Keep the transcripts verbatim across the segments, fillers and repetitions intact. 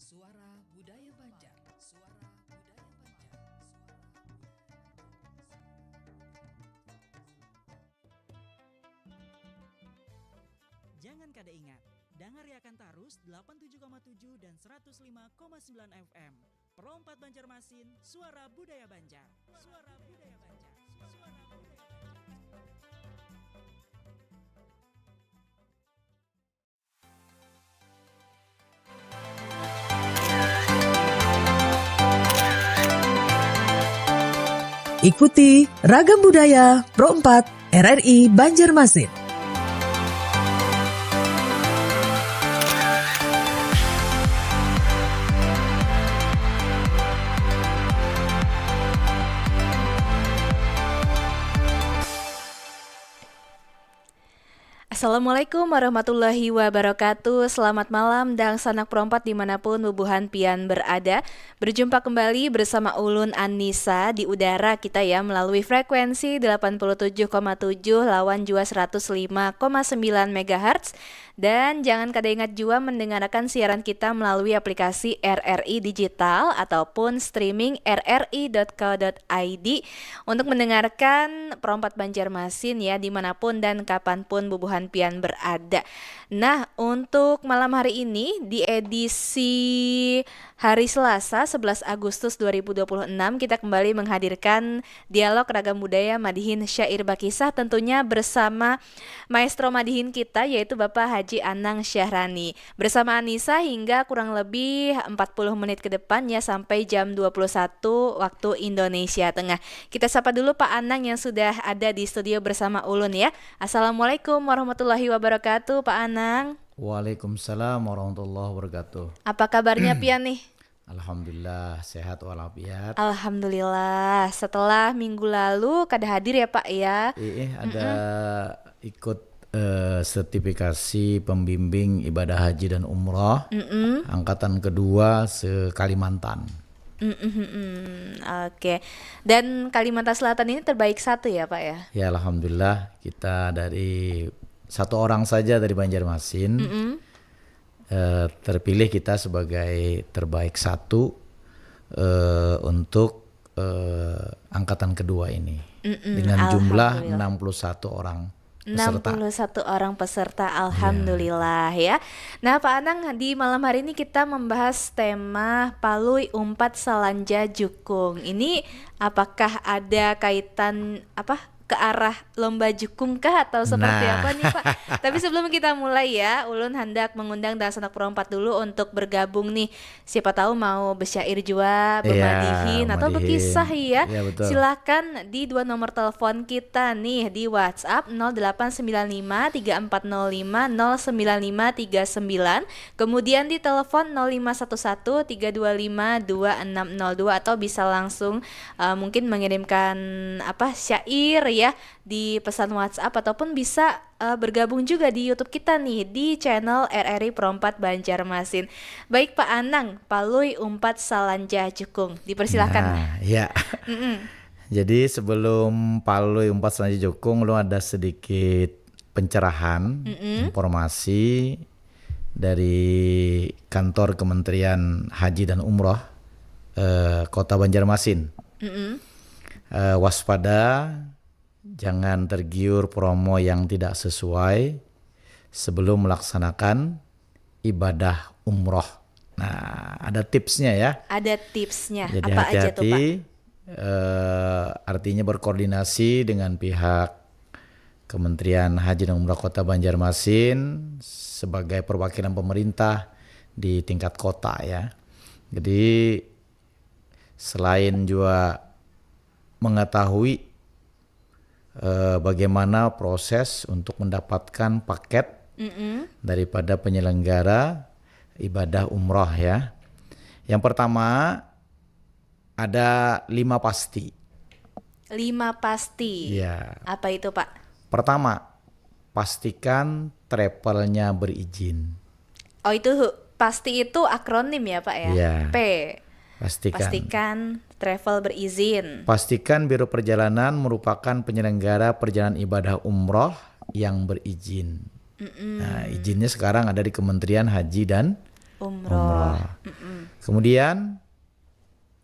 Suara Budaya Banjar. Suara Budaya Banjar. Suara Budaya Banjar. Jangan kada ingat, dangariakan tarus delapan tujuh koma tujuh dan seratus lima koma sembilan F M. Pro empat Banjarmasin, suara budaya Banjar. Suara budaya Banjar. Suara budaya Banjar. Ikuti Ragam Budaya Pro empat R R I Banjarmasin. Assalamualaikum warahmatullahi wabarakatuh. Selamat malam dangsanak perompat dimanapun bubuhan pian berada. Berjumpa kembali bersama ulun Anissa di udara kita ya melalui frekuensi delapan puluh tujuh koma tujuh lawan jua seratus lima koma sembilan megahertz. Dan jangan kada ingat jua mendengarakan siaran kita melalui aplikasi R R I Digital ataupun streaming R R I dot co dot I D untuk mendengarkan Perompat Banjarmasin ya dimanapun dan kapanpun bubuhan pian berada. Nah, untuk malam hari ini di edisi hari Selasa sebelas Agustus dua ribu dua puluh enam kita kembali menghadirkan dialog ragam budaya madihin syair bakisah tentunya bersama maestro madihin kita yaitu Bapak Haji Anang Syahrani. Bersama Anissa hingga kurang lebih empat puluh menit ke depan ya sampai jam dua puluh satu waktu Indonesia Tengah. Kita sapa dulu Pak Anang yang sudah ada di studio bersama ulun ya. Assalamualaikum warahmatullahi wabarakatuh Pak Anang. Waalaikumsalam warahmatullahi wabarakatuh. Apa kabarnya pian nih? Alhamdulillah sehat walafiat. Alhamdulillah. Setelah minggu lalu kada hadir ya Pak ya. Iya, ada ikut eh, sertifikasi pembimbing ibadah haji dan umroh angkatan kedua se-Kalimantan. Mm-mm, mm-mm. Oke. Dan Kalimantan Selatan ini terbaik satu ya Pak ya? Ya alhamdulillah kita dari satu orang saja dari Banjarmasin eh, terpilih kita sebagai terbaik satu eh, untuk eh, angkatan kedua ini dengan jumlah Alhamdulillah. enam puluh satu orang peserta. enam puluh satu orang peserta, alhamdulillah ya. Nah, Pak Anang, di malam hari ini kita membahas tema Palui Umpat Salanja Jukung. Ini apakah ada kaitan apa ke arah lomba jukung kah atau seperti Nah. apa nih Pak? Tapi sebelum kita mulai ya, ulun hendak mengundang dangsanak perompat dulu untuk bergabung nih. Siapa tahu mau bersyair jua, Iya, bermadihin atau madihin. Berkisah ya. Iya, betul. Silakan di dua nomor telepon kita nih di WhatsApp nol delapan sembilan lima tiga empat nol lima nol sembilan lima tiga sembilan, kemudian di telepon nol lima satu satu tiga dua lima dua enam nol dua atau bisa langsung eh, mungkin mengirimkan apa syair ya di pesan WhatsApp ataupun bisa eh, bergabung juga di YouTube kita nih di channel R R I Perompat Banjarmasin. Baik Pak Anang, Palui Umpat Salanja Jukung. Dipersilakan. Nah, ya. Jadi sebelum Palui Umpat Salanja Jukung, lu ada sedikit pencerahan, informasi dari kantor Kementerian Haji dan Umroh eh, Kota Banjarmasin. Eh, waspada, jangan tergiur promo yang tidak sesuai sebelum melaksanakan ibadah umroh. Nah, ada tipsnya ya. Ada tipsnya. Jadi Apa aja tuh Pak? hati-hati, eh, artinya berkoordinasi dengan pihak Kementerian Haji dan Umroh Kota Banjarmasin sebagai perwakilan pemerintah di tingkat kota ya. Jadi selain juga mengetahui eh, bagaimana proses untuk mendapatkan paket Mm-mm. daripada penyelenggara ibadah umroh ya. Yang pertama ada lima pasti. Lima pasti. Ya. Apa itu Pak? Pertama, pastikan travelnya berizin. Oh itu hu- pasti itu akronim ya Pak ya? Iya. P. Pastikan. Pastikan travel berizin. Pastikan biro perjalanan merupakan penyelenggara perjalanan ibadah umroh yang berizin. Nah, izinnya sekarang ada di Kementerian Haji dan Umroh. Umroh. Mm-mm. Kemudian,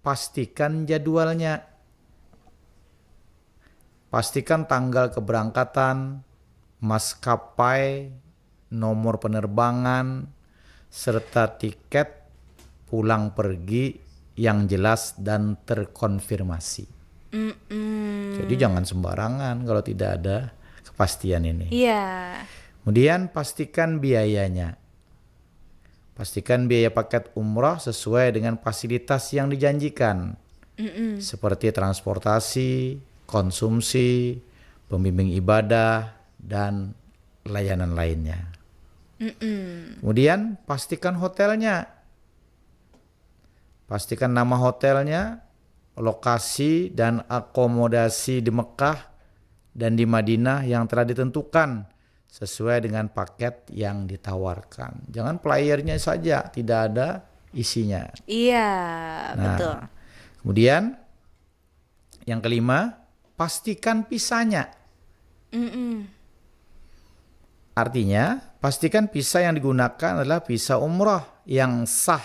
pastikan jadwalnya. Pastikan tanggal keberangkatan, maskapai, nomor penerbangan, serta tiket pulang pergi yang jelas dan terkonfirmasi. Mm-mm. Jadi jangan sembarangan kalau tidak ada kepastian ini. Iya. Kemudian pastikan biayanya. Pastikan biaya paket umrah sesuai dengan fasilitas yang dijanjikan, Mm-mm. seperti transportasi, konsumsi, pembimbing ibadah, dan layanan lainnya. Mm-mm. Kemudian pastikan hotelnya. Pastikan nama hotelnya, lokasi dan akomodasi di Mekah dan di Madinah yang telah ditentukan sesuai dengan paket yang ditawarkan. Jangan flyernya saja, tidak ada isinya. Iya, Nah, betul. Kemudian yang kelima, pastikan visanya. Mm-mm. Artinya, pastikan visa yang digunakan adalah visa umrah yang sah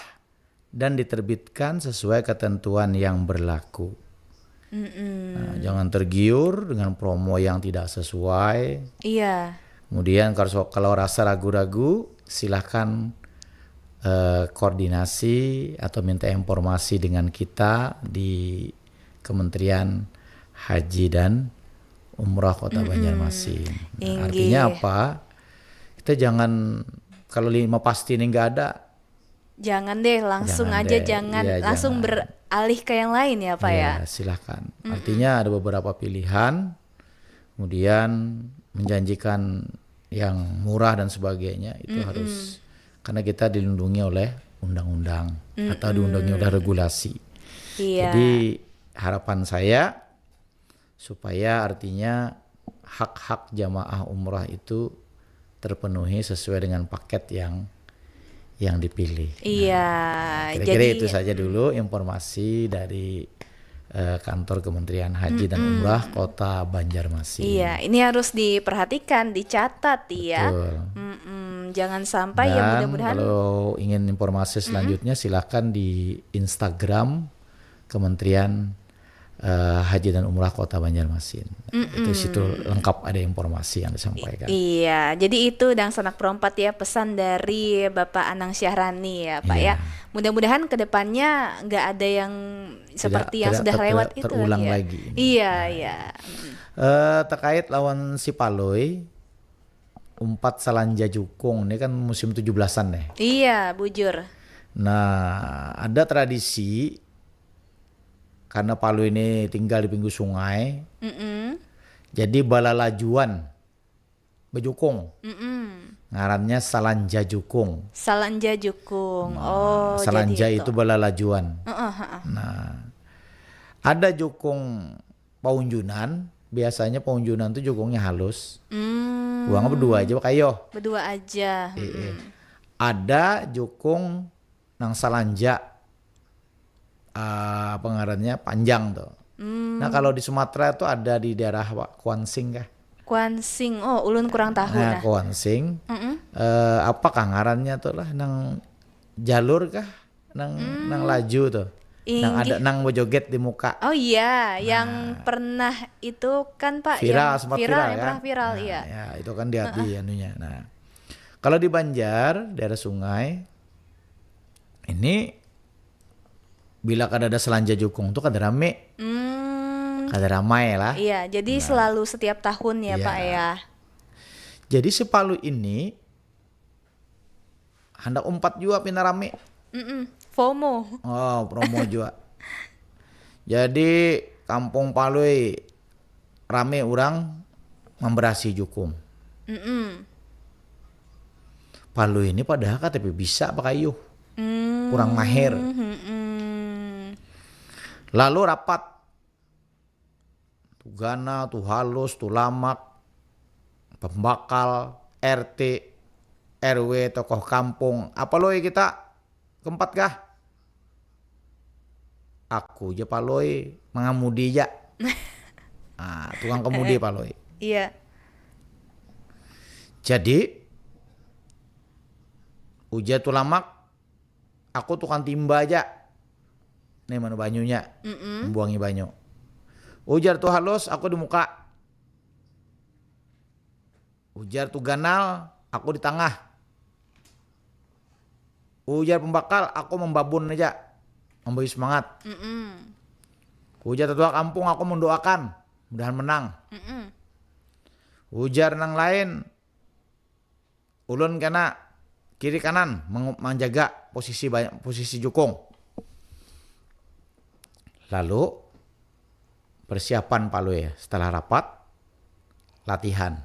dan diterbitkan sesuai ketentuan yang berlaku. Mm-mm. Nah, jangan tergiur dengan promo yang tidak sesuai. Iya. Kemudian kalau kalau rasa ragu-ragu, silahkan eh, koordinasi atau minta informasi dengan kita di Kementerian Haji dan Umrah Kota Mm-mm. Banjarmasin. Nah, Inggih. artinya apa? Kita jangan, kalau lima pasti ini nggak ada, Jangan deh, langsung jangan aja deh. jangan Iya, langsung jangan. Beralih ke yang lain ya, Pak ya. Ya, silahkan. Artinya ada beberapa pilihan, kemudian menjanjikan yang murah dan sebagainya itu Mm-mm. harus, karena kita dilindungi oleh undang-undang atau dilindungi oleh regulasi. Iya. Jadi harapan saya supaya artinya hak-hak jamaah umrah itu terpenuhi sesuai dengan paket yang yang dipilih. Iya, Kira-kira jadi itu saja dulu informasi dari eh, kantor Kementerian Haji dan Mm-mm. Umrah Kota Banjarmasin. Iya, ini harus diperhatikan, dicatat ya. Betul. Mm-mm, jangan sampai ya, Dan mudah-mudahan. Kalau ingin informasi selanjutnya, silahkan di Instagram Kementerian eh, Haji dan Umrah Kota Banjarmasin. Itu situ lengkap ada informasi yang disampaikan. Iya, jadi itu Dangsanak Perompat ya, pesan dari Bapak Anang Syahrani ya, Pak Iya. Ya. Mudah-mudahan ke depannya nggak ada yang seperti yang Tidak- sudah tidak lewat ter- itu terulang lagi ya. Lagi ini. Iya, Nah, iya. eh, terkait lawan si Palui, umpat salanja jukung ini kan musim tujuh belasan nih. Iya, bujur. Nah, ada tradisi karena Palui ini tinggal di pinggir sungai, Mm-mm. jadi balalajuan bejukung. Mm-mm. Ngarannya salanja jukung. Salanja jukung. Nah, Oh, salanja jadi itu balalajuan. Heeh, heeh. Nah, ada jukung paunjunan, biasanya paunjunan tuh jukungnya halus. Hmm, Buang berdua aja kayo. Berdua aja. Iya. Mm-mm. Ada jukung nang salanja, ah, apa ngarannya, panjang tuh. Hmm. Nah, kalau di Sumatera tuh ada di daerah Wa- Kuansing kah? Kuansing. Oh, ulun kurang tahu Nah, nah. Kuansing, Mm-mm. eh, apakah ngarannya tuh lah, nang jalur kah? Nang nang laju tuh. Nang Inggih. Ada nang bejoget di muka. Oh iya, yang pernah itu kan, Pak, Viral, yang sempat viral, viral yang kan? pernah viral, Nah, iya. Ya, itu kan di hati anunya. Nah, kalau di Banjar, daerah sungai, ini bila kada ada salanja jukung tuh kada rame. Hmm, Kada ramai lah. Iya, jadi selalu setiap tahun ya, Iya. Pak ya. Jadi si Palui ini handak umpat jua pina rame. Mm-mm. FOMO. Oh, promo jua. Jadi kampung Palui rame orang memberasi jukung. Mm-mm. Palui ini padahal K T P bisa pakayuh. Hmm, Kurang mahir. Mm-mm. Lalu rapat. Tu ganal, tu halus, tu lamak, pembakal, R T, R W, tokoh kampung. Apa loi kita? Keempat kah? Aku ja Palui, mengamudi ja. Ah, tukang kemudi Palui. Iya. Jadi ujar tu lamak, aku tukang timba aja. Nih, manu banyunya, Mm-mm. membuangi banyu. Ujar Tuh Halus, aku di muka. Ujar Tuh Ganal, aku di tangah. Ujar Pembakal, aku membabun aja, memberi semangat. Mm-mm. Ujar Tetua Kampung, aku mendoakan, mudahan menang. Mm-mm. Ujar nang lain, ulun kena kiri kanan mengu- menjaga posisi ba- posisi jukung. Lalu persiapan Palui setelah rapat, latihan.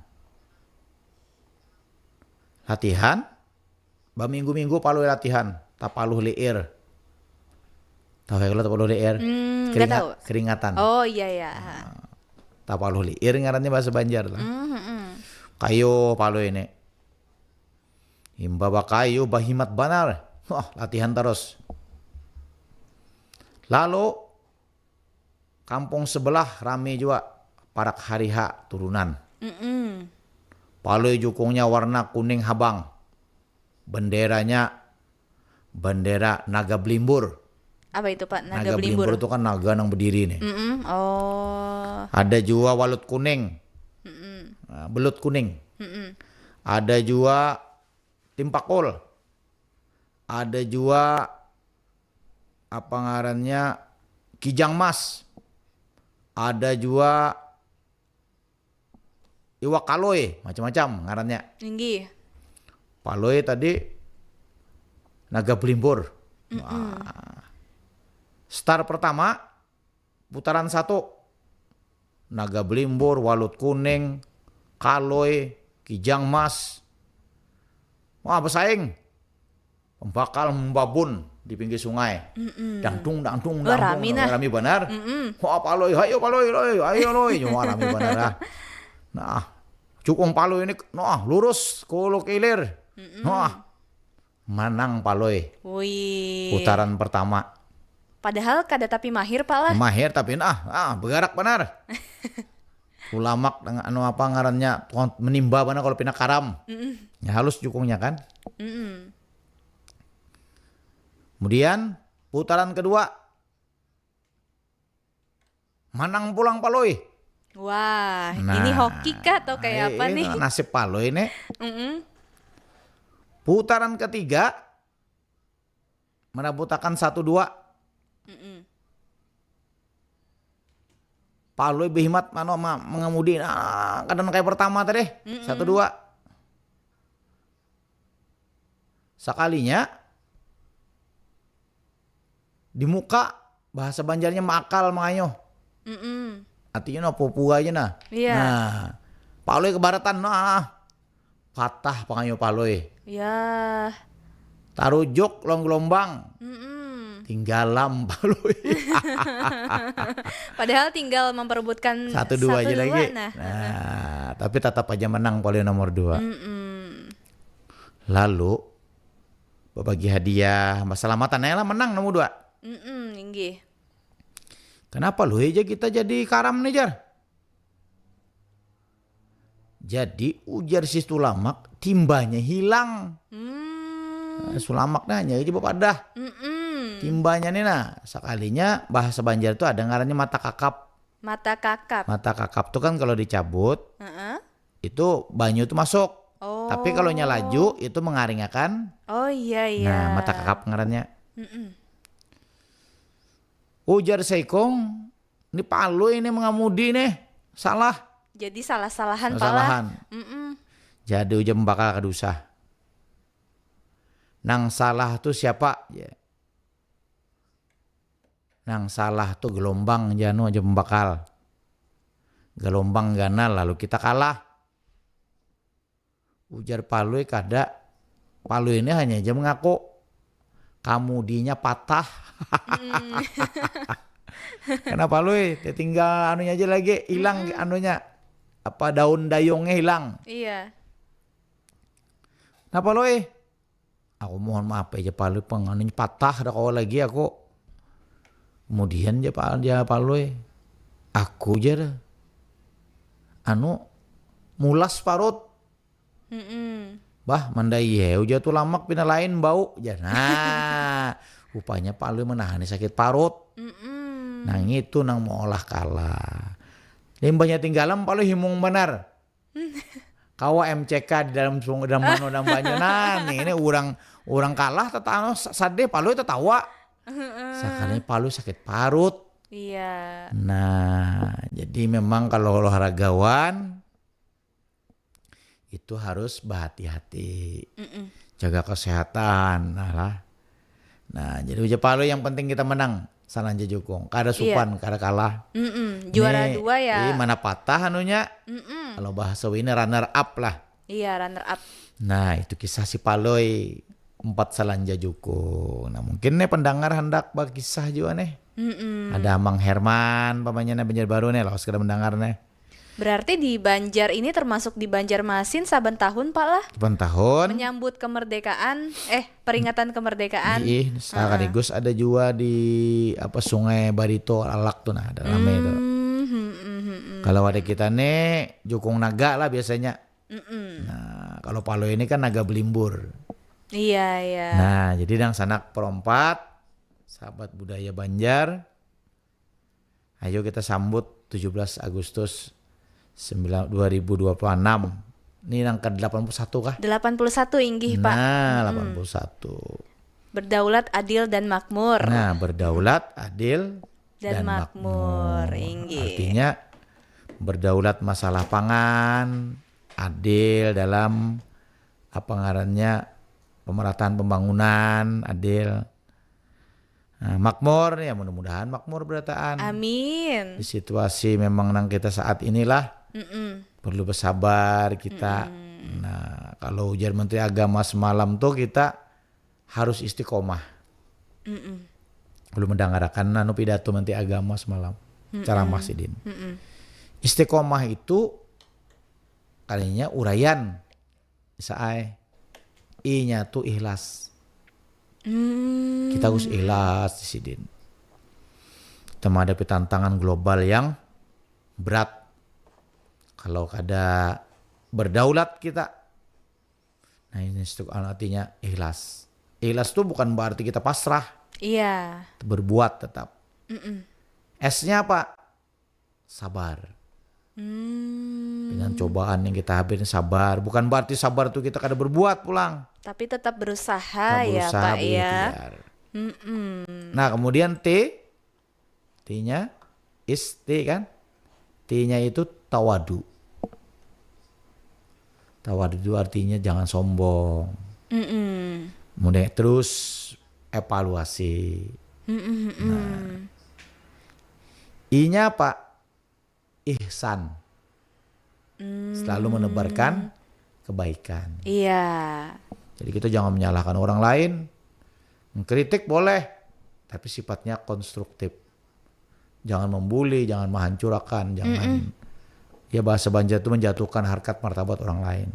Latihan, baminggu-minggu Palui latihan, tapaluh liir. Tahu ya kalau tapaluh liir? Hmm, nggak Keringat- tahu. Keringatan. Oh iya ya. Ha. Tapaluh liir ngarannya bahasa Banjar lah. Mm-mm. Kayu Palui ini. Imba bakayu bahimat banar. Wah, latihan terus. Lalu kampung sebelah rame jua, parak hari H turunan. Mm-mm. Palui jukungnya warna kuning habang. Benderanya bendera naga belimbur. Apa itu, Pak? Naga, Naga belimbur. Belimbur itu kan naga nang berdiri nih. Mm-mm. Oh. Ada jua walut kuning. Mm-mm. Nah, belut kuning. Mm-mm. Ada jua timpakul. Ada jua apa ngarannya, kijang mas. Ada jua iwak kaloi, macam-macam ngarannya. Inggih. Palui tadi naga belimbur. Wah. Star pertama putaran satu. Naga belimbur, walut kuning, kaloi, kijang mas. Wah, bersaing. Pembakal membabun di pinggir sungai. Mm-mm. Dangdung, dangdung, Wah, dangdung. rami nah. Rami banar. Mm-mm. Wah, Palui, hayo Palui, Palui, ayo Palui. Wah, rami banar ah. Nah, jukung Palui ini, nah, lurus, kuluk ilir. Nah, manang Palui. Wih. Putaran pertama. Padahal kada tapi mahir, Pak lah. Mahir tapi nah, ah, bergerak banar. Tulamak dengan anu apa ngarannya, tukang menimba banar kalau pina karam. Mm-mm. Ya, halus jukungnya kan. Mm-mm. Kemudian putaran kedua, manang pulang Palui. Wah, Nah, ini hoki kah atau kayak apa ini nih? Nasib Palui nih. Mm-mm. Putaran ketiga, menabutakan satu dua. Mm-mm. Palui behimat mano ma- mengemudi, nah, kada kayak pertama tadi. Satu dua. Sakalinya di muka, bahasa Banjarnya maakal mangayuh. Mm-mm. Artinya no pupua aja nah. Iya. Nah, Palui kebaratan, nah, patah pangayuh Palui. Ya. Tarujuk lawan gelombang. Mm-mm. Tinggalam Palui. Padahal tinggal memperebutkan Satu dua aja lagi. Nah. Nah, tapi tetap aja menang Palui nomor dua. Mm-mm. Lalu berbagi hadiah, keselamatan, ayolah menang nomor dua. Mm-mm, inggih. Kenapa lu aja kita jadi karam nih, Jar? Jadi ujar si Tulamak, timbanya hilang. Hmm. Nah, Sulamak nih hanya aja bepadah. Mm-mm. Timbanya nih nah, sekalinya bahasa Banjar tuh ada ngarannya mata kakap. Mata kakap. Mata kakap tuh kan kalau dicabut, Heeh. itu banyu tuh masuk. Oh. Tapi kalau nyalaju itu mengaringakan. Oh iya iya. Nah, mata kakap ngarannya. Mm-mm. Ujar Seikong, ini Palui ini mengamudi nih, salah. Jadi salah-salahan pala. Salah-salahan. Mm-mm. Jadi ujar pembakal kada usah. Nang salah tuh siapa? Ya. Nang salah tuh gelombang, janu aja pembakal. Gelombang ganal lalu kita kalah. Ujar Palui kada. Palui ini hanya aja mengaku. Kamudinya patah. Mm, Kenapa Palui? Tinggal anunya aja lagi, hilang anunya. Apa daun dayungnya hilang. iya. Kenapa Palui? Aku mohon maaf aja Palui, penganunya patah dah kau lagi aku. Kemudian dia Palui, aku aja dah. Anu, mulas parut. Mm-mm. Bah, mandai ya, ujar Tulamak pina lain bau. Jar. Nah, Rupanya Palui menahani sakit parut. Mm-mm. Nah, ngitu nang meolah kalah. Limbahnya tinggalam Palui himung banar. Kawa M C K di dalam sungai, dalam mano, dalam banyu. Nah, nih, ini orang orang kalah tetawa, sadih, Palui tetawa. Sakalinya Palui sakit parut. Iya. Nah, jadi memang kalau olahragawan itu harus berhati-hati, Mm-mm. jaga kesehatan, nah lah. Nah, jadi ujar Palui yang penting kita menang, salanja jukung, kada Iya. supan, kada kalah. Mm-mm. Juara Nih, dua ya. Ih, mana patah anunya? Mm-mm. Kalau bahasa ini runner up lah. Iya, runner up. Nah, itu kisah si Palui empat salanja jukung. Nah, mungkin nih pendengar hendak berkisah juga nih. Mm-mm. Ada Mang Herman, pamannya nih Banjarbaru nih, lawas kada mendengar nih. Berarti di Banjar ini termasuk di Banjarmasin saban tahun, Pak lah? Saban tahun. Menyambut kemerdekaan, eh, peringatan kemerdekaan. Ih, sekaligus ada juga di apa, Sungai Barito Alak tuh, nah, ada rame itu. Hmm, hmm, hmm, hmm, hmm. Kalau ada kita nih jukung naga lah biasanya. Mm-mm. Nah, kalau Palui ini kan naga belimbur. Iya, iya. Nah, jadi dangsanak perompat, sahabat budaya Banjar, ayo kita sambut tujuh belas Agustus sembilan, dua ribu dua puluh enam. Ini yang ke delapan puluh satu kah? Delapan puluh satu, inggih, Pak. Nah, Mm-mm. delapan puluh satu. Berdaulat, adil, dan makmur. Nah, berdaulat, adil, Dan dan makmur, makmur. Inggih. Artinya berdaulat masalah pangan, adil dalam apa ngarannya, pemerataan pembangunan, adil. Nah, makmur ya, mudah-mudahan makmur berataan. Amin. Di situasi memang nang kita saat inilah Mm-mm. perlu bersabar kita. Mm-mm. Nah, kalau ujar Menteri Agama semalam tuh kita harus istiqomah. Mm-mm. Belum mendengarkan anu pidato Menteri Agama semalam, Mm-mm. ceramah sidin. Mm-mm. Istiqomah itu kalinya uraian, saai. I-nya tuh ikhlas. Hmm. Kita harus ikhlas di sidin. Kita menghadapi tantangan global yang berat. Kalau kada berdaulat kita, nah, ini stuk-, artinya ikhlas. Ikhlas tuh bukan berarti kita pasrah, Iya. berbuat tetap. Mm-mm. S-nya apa? Sabar. Hmm. Dengan cobaan yang kita hadapi, sabar. Bukan berarti sabar tuh kita kada berbuat pulang. Tapi tetap berusaha Kita ya, berusaha Pak, ya. berikhtiar. Mm-mm. Nah, kemudian T, T-nya isti kan? T-nya itu tawadu. Tawadu itu artinya jangan sombong. Mm-mm. Kemudian terus evaluasi. Mm-mm, mm-mm. I-nya apa? Ihsan. Hmm. Selalu menebarkan kebaikan. Iya. Jadi kita jangan menyalahkan orang lain. Mengkritik boleh, tapi sifatnya konstruktif. Jangan membuli, jangan menghancurkan, jangan, Mm-mm. ya, bahasa Banjar itu menjatuhkan harkat martabat orang lain.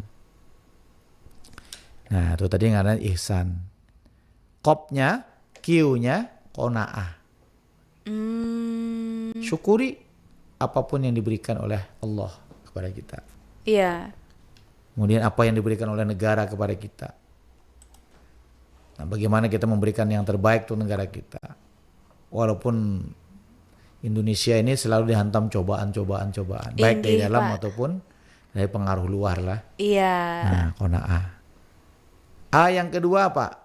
Nah, itu tadi ngarannya ihsan. Kopnya, Q-nya, konaah. Hmm. Syukuri apapun yang diberikan oleh Allah kepada kita. Iya. Kemudian apa yang diberikan oleh negara kepada kita. Nah, bagaimana kita memberikan yang terbaik untuk negara kita. Walaupun Indonesia ini selalu dihantam cobaan-cobaan, cobaan. Baik dari Inggih, dalam Pak. Ataupun dari pengaruh luar lah. Iya. Nah, konaah. A yang kedua apa?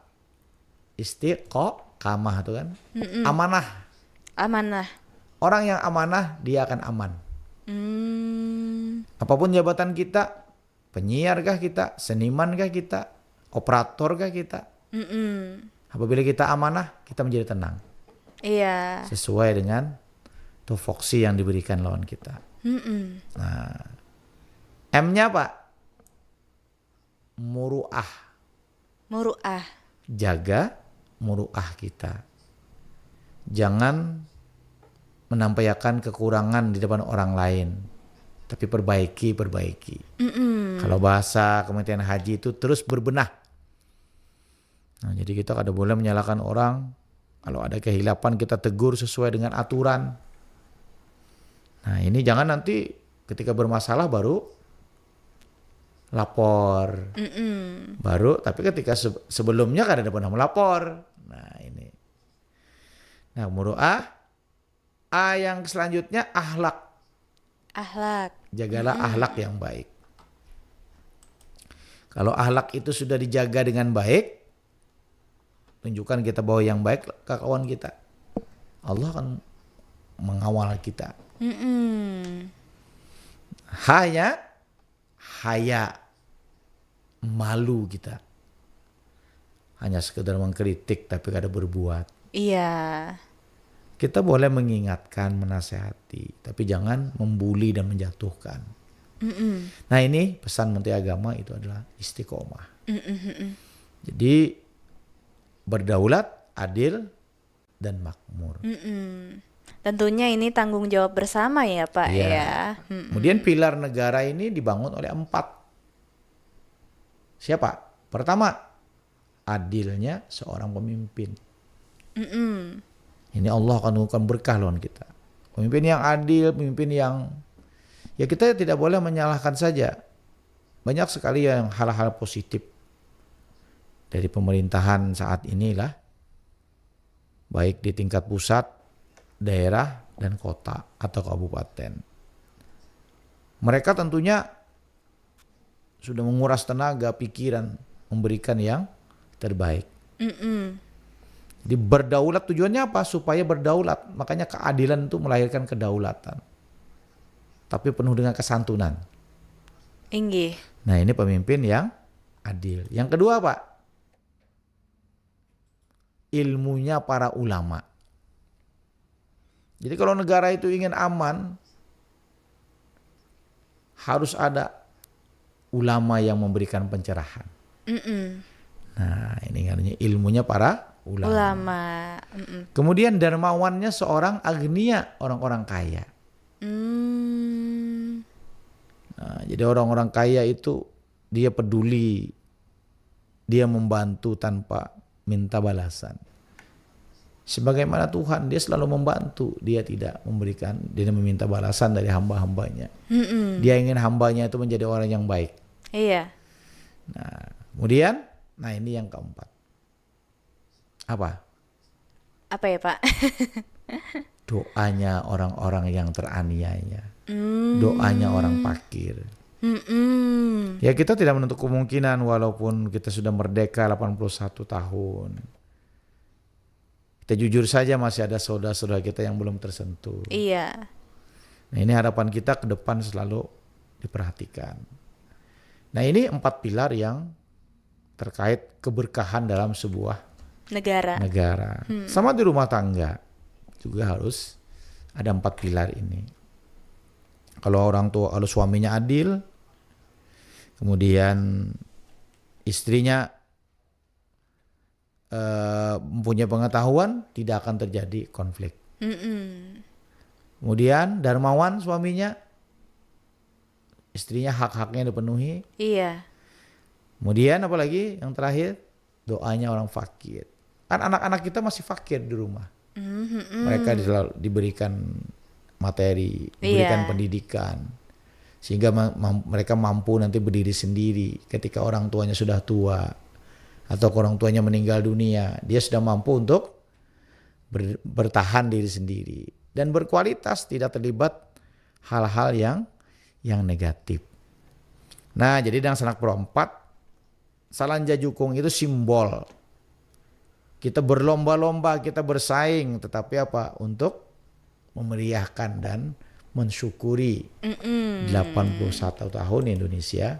Istiqomah tuh kan. Mm-mm. Amanah. Amanah. Orang yang amanah, dia akan aman. Hmm. Apapun jabatan kita, penyiar kah kita, seniman kah kita, operator kah kita. Mm-mm. Apabila kita amanah, kita menjadi tenang. Iya. Sesuai dengan tupoksi yang diberikan lawan kita. Mm-mm. Nah, M-nya apa? Muruah. Muruah. Jaga muruah kita. Jangan menampaikan kekurangan di depan orang lain, tapi perbaiki, perbaiki. Mm-mm. Kalau bahasa Kementerian Haji itu terus berbenah. Nah, jadi kita kada boleh menyalahkan orang. Kalau ada kehilapan kita tegur sesuai dengan aturan. Nah, ini jangan nanti ketika bermasalah baru lapor. Mm-mm. Baru, tapi ketika se- sebelumnya kada ada pernah melapor. Nah, ini. Nah, muruah. A yang selanjutnya akhlak. Akhlak. Jagalah akhlak yang baik. Kalau akhlak itu sudah dijaga dengan baik, tunjukkan kita bahwa yang baik ke kawan kita. Allah akan mengawal kita. Mm-mm. Hanya haya, malu kita. Hanya sekedar mengkritik tapi kada berbuat. Iya. Kita boleh mengingatkan, menasehati, tapi jangan membuli dan menjatuhkan. Mm-mm. Nah, ini pesan Menteri Agama itu adalah istiqomah. Mm-mm, mm-mm. Jadi berdaulat, adil, dan makmur. Mm-mm. Tentunya ini tanggung jawab bersama ya Pak Iya. Ya. Mm-mm. Kemudian pilar negara ini dibangun oleh empat. Siapa? Pertama, adilnya seorang pemimpin. Mm-mm. Ini Allah akan menurunkan berkah lawan kita. Pemimpin yang adil, pemimpin yang, ya, kita tidak boleh menyalahkan saja. Banyak sekali yang hal-hal positif dari pemerintahan saat inilah, baik di tingkat pusat, daerah, dan kota atau kabupaten. Mereka tentunya sudah menguras tenaga, pikiran, memberikan yang terbaik. Mm-mm. Jadi berdaulat tujuannya apa? Supaya berdaulat. Makanya keadilan itu melahirkan kedaulatan. Tapi penuh dengan kesantunan. Inggih. Nah, ini pemimpin yang adil. Yang kedua apa? Ilmunya para ulama. Jadi kalau negara itu ingin aman, harus ada ulama yang memberikan pencerahan. Mm-mm. Nah, ini namanya ilmunya para ulama. Ulama. Mm-mm. Kemudian dermawannya seorang agnia, orang-orang kaya. Hmm. Nah, jadi orang-orang kaya itu dia peduli, dia membantu tanpa minta balasan. Sebagaimana Tuhan, dia selalu membantu, dia tidak memberikan, dia meminta balasan dari hamba-hambanya. Mm-mm. Dia ingin hambanya itu menjadi orang yang baik. Iya. Nah, kemudian, nah, ini yang keempat. Apa? Apa ya Pak? Doanya orang-orang yang teraniaya. Hmm. Doanya orang fakir. Mm-mm. Ya, kita tidak menutup kemungkinan walaupun kita sudah merdeka delapan puluh satu tahun. Kita jujur saja, masih ada saudara-saudara kita yang belum tersentuh. Iya. Nah, ini harapan kita ke depan selalu diperhatikan. Nah, ini empat pilar yang terkait keberkahan dalam sebuah Negara. negara. Sama di rumah tangga juga harus ada empat pilar ini. Kalau orang tua, kalau suaminya adil, kemudian istrinya eh, mempunyai pengetahuan, tidak akan terjadi konflik. Mm-mm. Kemudian dermawan suaminya, istrinya hak-haknya dipenuhi. Iya. Kemudian apalagi yang terakhir, doanya orang fakir. Kan anak-anak kita masih fakir di rumah. Mhm. Mereka di- diberikan materi, diberikan Iya. pendidikan, sehingga ma- mam- mereka mampu nanti berdiri sendiri ketika orang tuanya sudah tua atau orang tuanya meninggal dunia, dia sudah mampu untuk ber- bertahan diri sendiri dan berkualitas, tidak terlibat hal-hal yang yang negatif. Nah, jadi dangsanak pro empat, salanja jukung itu simbol. Kita berlomba-lomba, kita bersaing, tetapi apa? Untuk memeriahkan dan mensyukuri Mm-mm. delapan puluh satu tahun Indonesia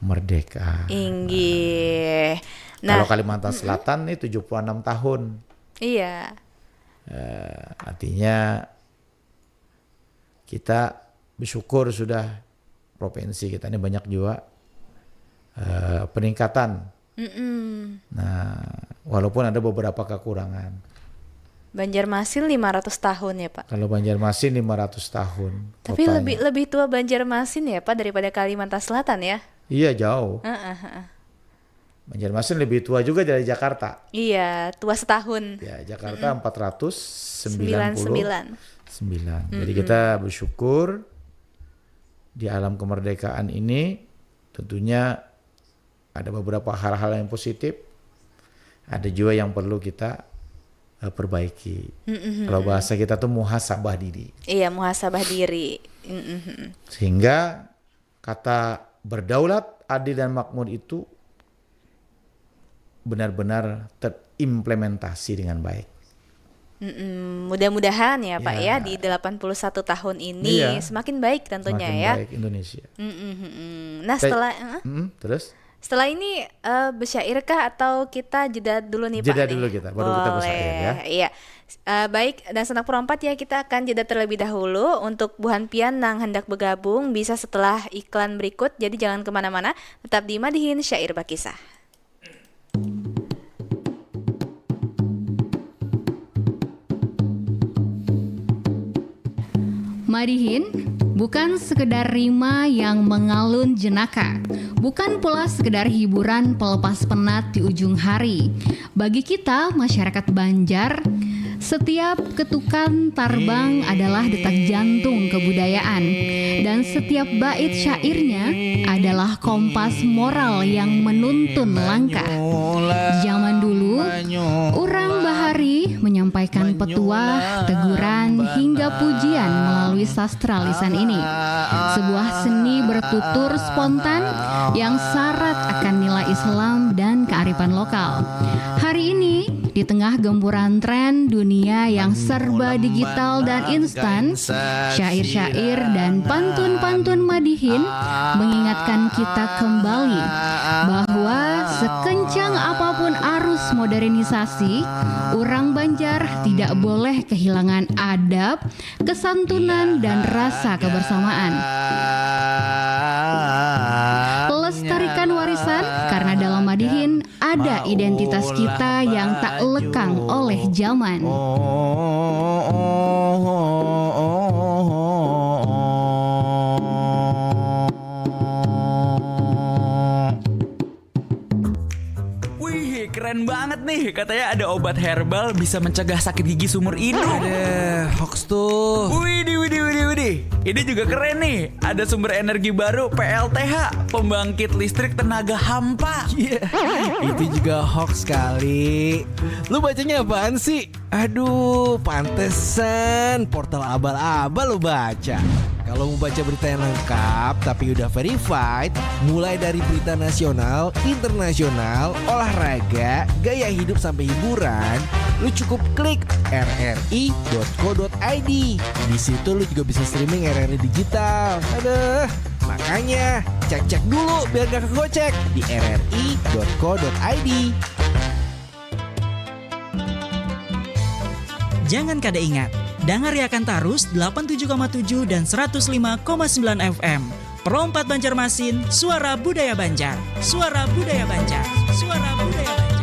merdeka. Inggih. Nah, Kalau Kalimantan Selatan nih tujuh puluh enam tahun. Iya. Eh, artinya kita bersyukur sudah, provinsi kita ini banyak juga eh, peningkatan. Mm-mm. Nah, walaupun ada beberapa kekurangan. Banjarmasin lima ratus tahun ya Pak. Kalau Banjarmasin lima ratus tahun. Tapi kotanya. Lebih lebih tua Banjarmasin ya Pak daripada Kalimantan Selatan ya. Iya, jauh. Heeh, heeh. Banjarmasin lebih tua juga dari Jakarta. Iya, tua setahun. Ya, Jakarta empat ratus sembilan puluh Sembilan. sembilan. Jadi kita bersyukur di alam kemerdekaan ini tentunya ada beberapa hal-hal yang positif, ada juga yang perlu kita eh, perbaiki. Kalau bahasa kita tuh muhasabah diri. Iya, muhasabah diri. Mm-mm. Sehingga kata berdaulat, adil dan makmur itu benar-benar terimplementasi dengan baik. Mm-mm. Mudah-mudahan ya Pak ya, Ya. di delapan puluh satu tahun ini Iya. semakin baik tentunya Semakin ya. Baik Indonesia. Mm-mm, mm-mm. Nah Teh- setelah eh, Mm, terus setelah ini eh, bersyairkah atau kita jeda dulu nih Pak? Jeda nih? Dulu kita, baru kita bersair ya. Boleh, iya. Eh, baik, dan sanak perompat ya, kita akan jeda terlebih dahulu. Untuk buhan pian nang hendak bergabung bisa setelah iklan berikut. Jadi jangan kemana-mana, tetap di Madihin Syair Bakisah. Madihin bukan sekedar rima yang mengalun jenaka, bukan pula sekedar hiburan pelepas penat di ujung hari. Bagi kita masyarakat Banjar, setiap ketukan tarbang adalah detak jantung kebudayaan, dan setiap bait syairnya adalah kompas moral yang menuntun langkah. Zaman dulu, orang bahari menyampaikan petuah, teguran, hingga pujian melalui sastra lisan ini. Sebuah seni bertutur spontan yang syarat akan nilai Islam dan kearifan lokal. Hari ini, di tengah gempuran tren dunia yang serba digital dan instan, syair-syair dan pantun-pantun Madihin mengingatkan kita kembali bahwa sekencang apapun arus modernisasi, orang Banjar tidak boleh kehilangan adab, kesantunan, dan rasa kebersamaan. Lestarikan warisan, karena dalam Madihin ada identitas kita yang tak lekang oleh zaman. Wih, keren banget nih. Katanya ada obat herbal bisa mencegah sakit gigi seumur hidup. Ada hoax tuh. Widih, widih, widih, widih. Ini juga keren nih. Ada sumber energi baru P L T H, pembangkit listrik tenaga hampa. Iya. Itu juga hoax kali. Lu bacanya apaan sih? Aduh, pantesan portal abal-abal lu baca. Kalau mau baca berita yang lengkap tapi udah verified, mulai dari berita nasional, internasional, olahraga, gaya hidup sampai hiburan, lu cukup klik r r i dot co dot i d. Di situ lu juga bisa streaming R R I digital. Aduh, makanya cek-cek dulu biar gak kegocek di r r i dot co dot i d. Jangan kada ingat, dangariakan tarus delapan tujuh koma tujuh dan seratus lima koma sembilan F M. Perompat Banjarmasin, suara budaya Banjar. Suara budaya Banjar. Suara budaya Banjar.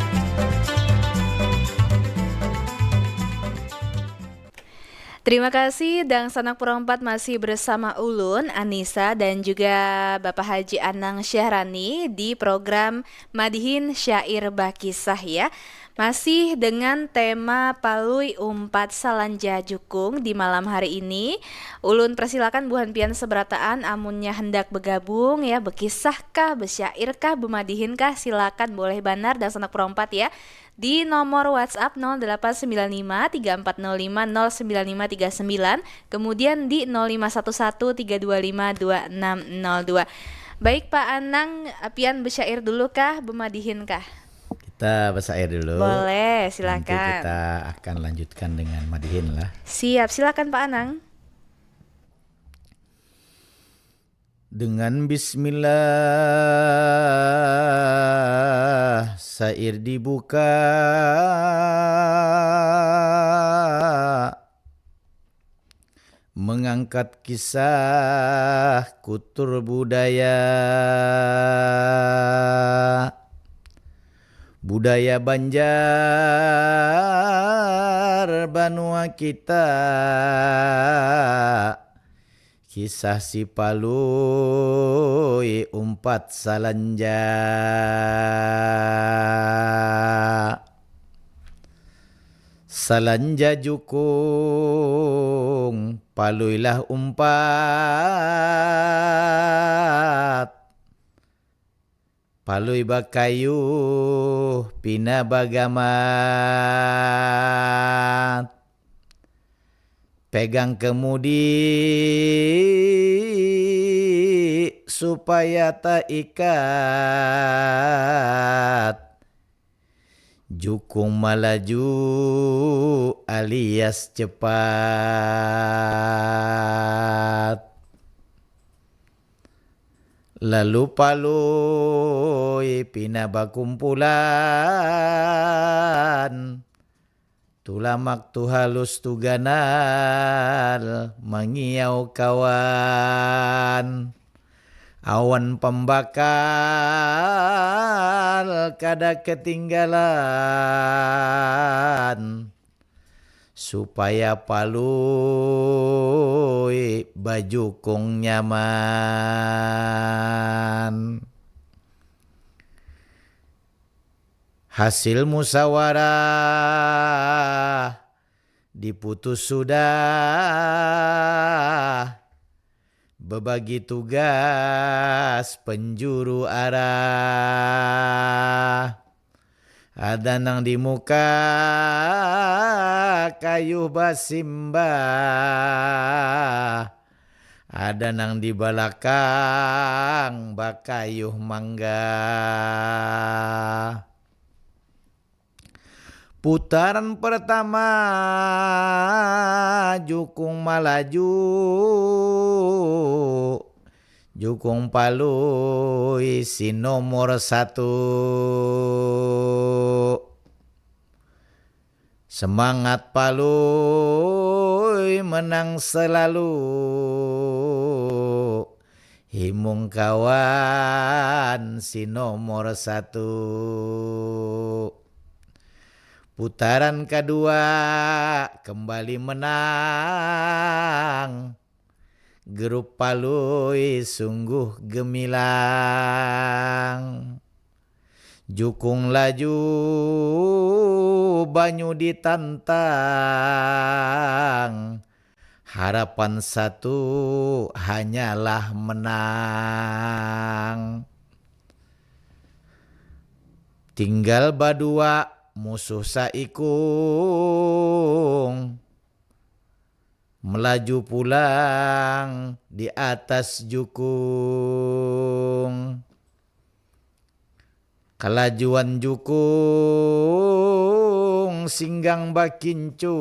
Terima kasih, Dangsanak Perompat masih bersama ulun, Anissa, dan juga Bapak Haji Anang Syahrani di program Madihin Syair Bakisah ya. Masih dengan tema Palui Umpat Salanja Jukung di malam hari ini. Ulun persilakan buhan pian seberataan amunnya hendak bergabung ya, berkisah kah, bersyair kah, bemadihin kah, silakan boleh banar Dangsanak Perompat ya. Di nomor WhatsApp nol delapan sembilan lima tiga empat nol lima nol sembilan lima tiga sembilan, kemudian di nol lima satu satu tiga dua lima dua enam nol dua. Baik Pak Anang, pian bersyair dulu kah, bemadihin kah? Kita bersair dulu. Boleh, Nanti silakan. Kita akan lanjutkan dengan madihin lah. Siap, silakan Pak Anang. Dengan bismillah sair dibuka, mengangkat kisah kutur budaya. Budaya Banjar banua kita. Kisah si Palui umpat salanja. Salanja jukung, paluilah umpat. Palui bakayuh, pina bagamat. Pegang kemudi supaya taikat. Jukung malaju alias cepat. Lalu Palui pina bakumpulan. Tulamak tu halus tu ganal mangiau kawan. Awan pambakal kada ketinggalan. Supaya Palui bajukung nyaman. Hasil musawarah diputus sudah. Bebagi tugas penjuru arah. Ada nang di muka kayuh basimbah. Ada nang di balakang bakayuh mangga. Putaran pertama jukung malaju. Jukung Palui si nomor satu. Semangat Palui menang selalu. Himung kawan si nomor satu. Putaran kedua kembali menang. Grup Palui sungguh gemilang. Jukung laju banyu ditantang. Harapan satu hanyalah menang. Tinggal badua musuh saikung. Melaju pulang di atas jukung. Kalajuan jukung singgang bakincung.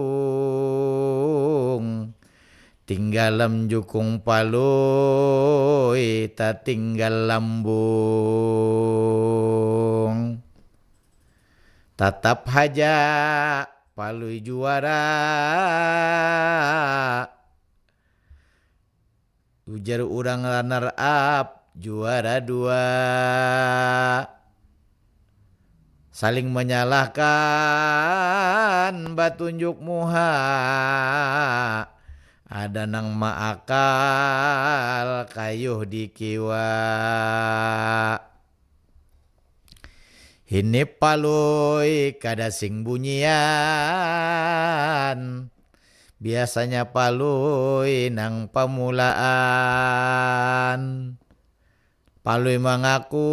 Tinggalam jukung Palui tatinggal lambung. Tatap haja Palui juara. Ujar urang runner up juara dua. Saling menyalahkan batunjuk muha. Ada nang maakal kayuh di kiwa. Hini Palui kada sing bunyian. Biasanya Palui nang pamulaan. Palui mangaku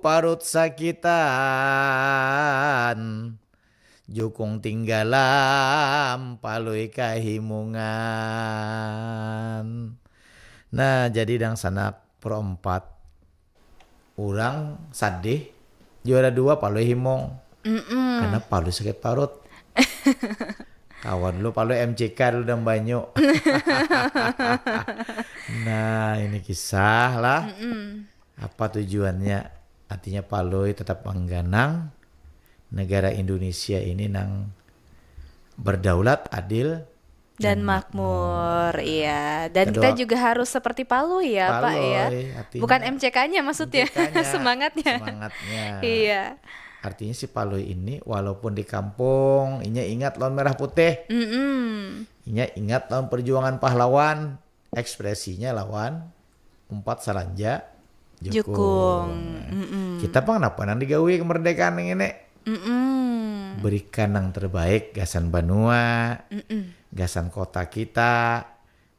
parut sakitan. Jukung tinggalam Palui kahimungan. Nah, jadi dangsanak pro empat. Urang sadih, juara dua Palui himung. Mm-mm. Karena Palui sakit parut. Kawan lu Palui M C K dulu dan banyu. Nah, ini kisah lah. Mm-mm. Apa tujuannya? Artinya Palui tetap mengganang negara Indonesia ini nang berdaulat, adil, dan makmur, iya. Dan kita juga harus seperti Palui ya, Pak, ya. Bukan M C K-nya maksudnya, semangatnya. Semangatnya. Iya. Artinya si Palui ini walaupun di kampung, inya ingat lawan merah putih. Mm-mm. Inya ingat lawan perjuangan pahlawan, ekspresinya lawan umpat salanja jukung. Jukung. Mm-mm. Kita pang napa nang digawi kemerdekaan ini? Mm-mm. Berikan yang terbaik gasan banua, mm-mm, gasan kota kita,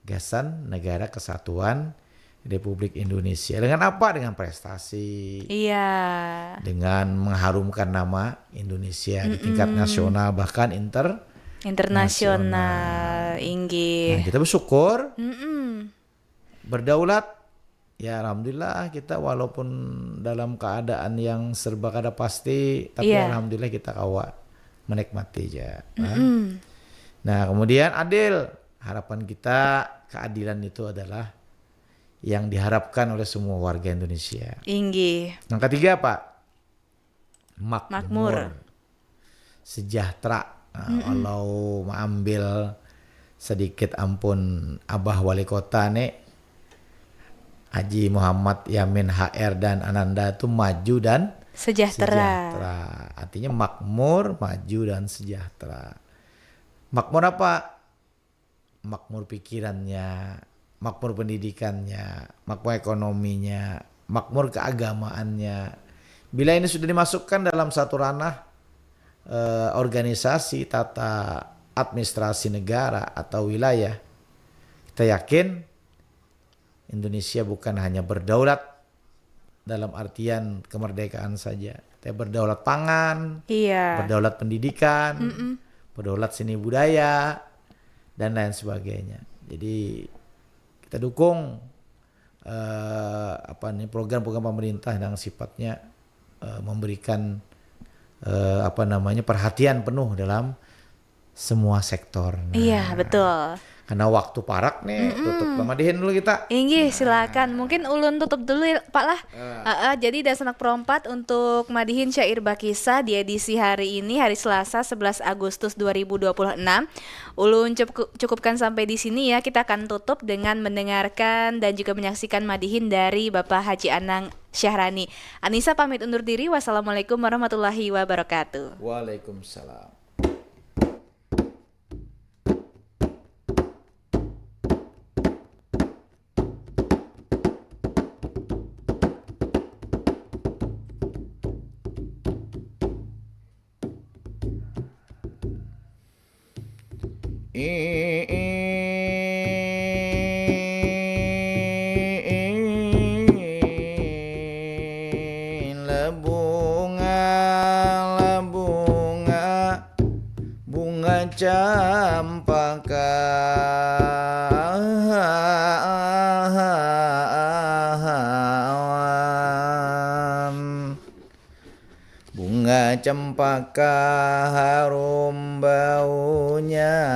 gasan negara kesatuan Republik Indonesia. Dengan apa? Dengan prestasi. Iya. Dengan mengharumkan nama Indonesia di tingkat nasional, bahkan inter Internasional, Nah, inggih. Kita bersyukur Mm-mm. berdaulat. Ya, alhamdulillah, kita walaupun dalam keadaan yang serba kada pasti, tapi Iya. Alhamdulillah kita kawa menikmati aja. Mm-mm. Nah, kemudian adil. Harapan kita keadilan itu adalah yang diharapkan oleh semua warga Indonesia. Inggih. Yang ketiga apa? Makmur. Makmur. Sejahtera. Nah, kalau mengambil sedikit ampun Abah Wali Kota nih, Haji Muhammad Yamin H R dan Ananda tuh maju dan Sejahtera. Sejahtera. Artinya makmur, maju dan sejahtera. Makmur apa? Makmur pikirannya, makmur pendidikannya, makmur ekonominya, makmur keagamaannya. Bila ini sudah dimasukkan dalam satu ranah eh, organisasi tata administrasi negara atau wilayah, kita yakin Indonesia bukan hanya berdaulat dalam artian kemerdekaan saja, tapi berdaulat pangan, Iya. berdaulat pendidikan, Mm-mm. berdaulat seni budaya, dan lain sebagainya. Jadi kita dukung eh, apa nih program-program pemerintah yang sifatnya eh, memberikan eh, apa namanya perhatian penuh dalam semua sektor. Nah, Iya, betul. Karena waktu parak nih, tutup madihin dulu kita. Inggih, silakan. Mungkin ulun tutup dulu ya, Pak lah. Heeh, jadi Dasanak Pro empat untuk madihin syair bakisah di edisi hari ini, hari Selasa sebelas Agustus dua ribu dua puluh enam. Ulun cukup, cukupkan sampai di sini ya. Kita akan tutup dengan mendengarkan dan juga menyaksikan madihin dari Bapak Haji Anang Syahrani. Anissa pamit undur diri. Wassalamualaikum warahmatullahi wabarakatuh. Waalaikumsalam. Bunga, bunga, bunga cempaka. Bunga cempaka harum baunya.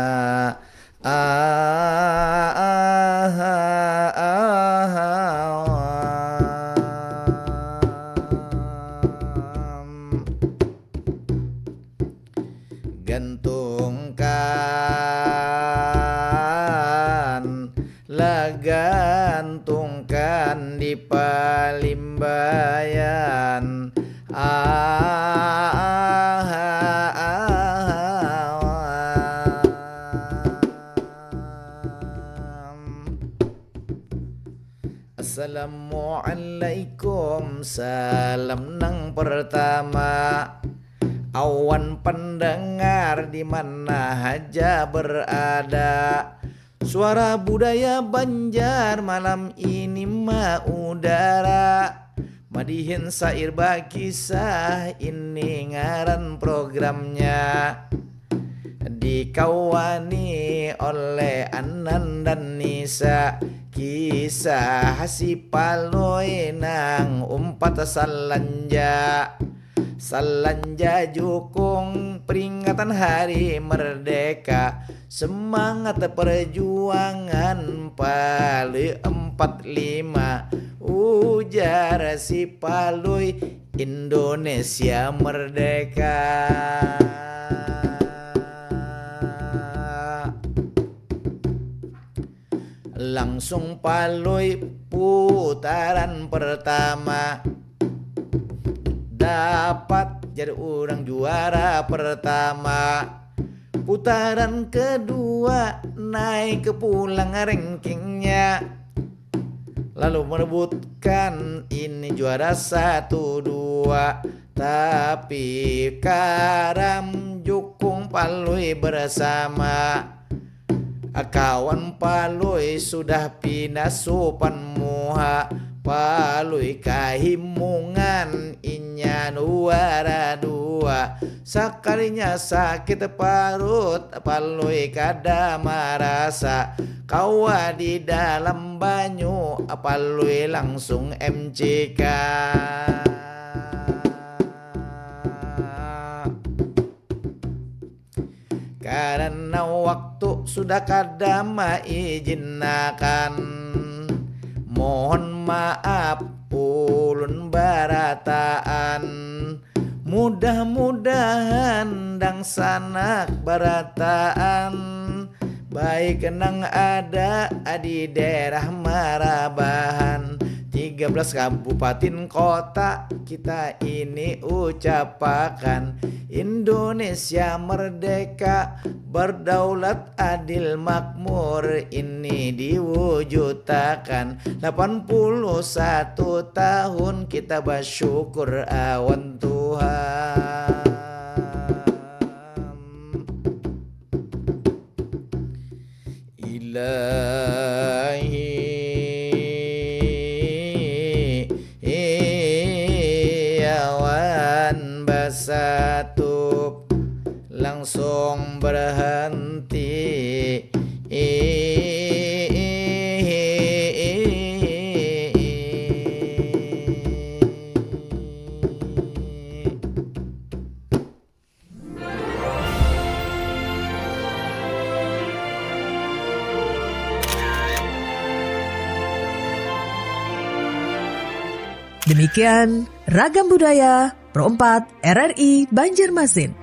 Gantungkan, lah gantungkan di palimbayan. Assalamualaikum, salam nang pertama. Awan pendengar di mana haja berada. Suara budaya Banjar malam ini maudara. Madihin sair bakisah ini ngaran programnya. Dikawani oleh Anan dan Nisa. Kisah si Palui nang umpat salanja. Salanja jukung peringatan hari merdeka. Semangat perjuangan Palui empat lima. Ujar si Palui Indonesia merdeka. Langsung Palui putaran pertama. Dapat jadi urang juara pertama. Putaran kedua naik ke pulang rankingnya. Lalu merebutkan ini juara satu dua. Tapi karam jukung Palui bersama. Kawan Palui sudah pina supan muha. Palui kahimungan inya nuara dua. Sakalinya sakit parut, Palui kada marasa. Kawa di dalam banyu, Palui langsung M C K. Karena waktu sudah kada maijinakan, mohon maaf ulun barataan. Mudah-mudahan dangsanak barataan, baik nang ada di daerah Marabahan. Tiga belas kabupatin kota kita ini ucapakan. Indonesia merdeka, berdaulat, adil, makmur, ini diwujudakan. Lapan puluh satu tahun kita basyukur awan Tuhan. Ilahi, awan basatup langsung berhenti. Demikian Ragam Budaya Pro empat R R I Banjarmasin.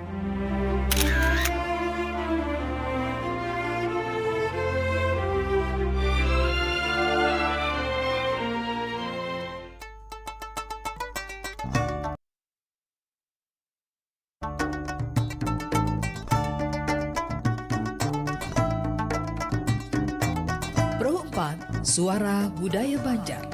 Pro empat, Suara Budaya Banjar.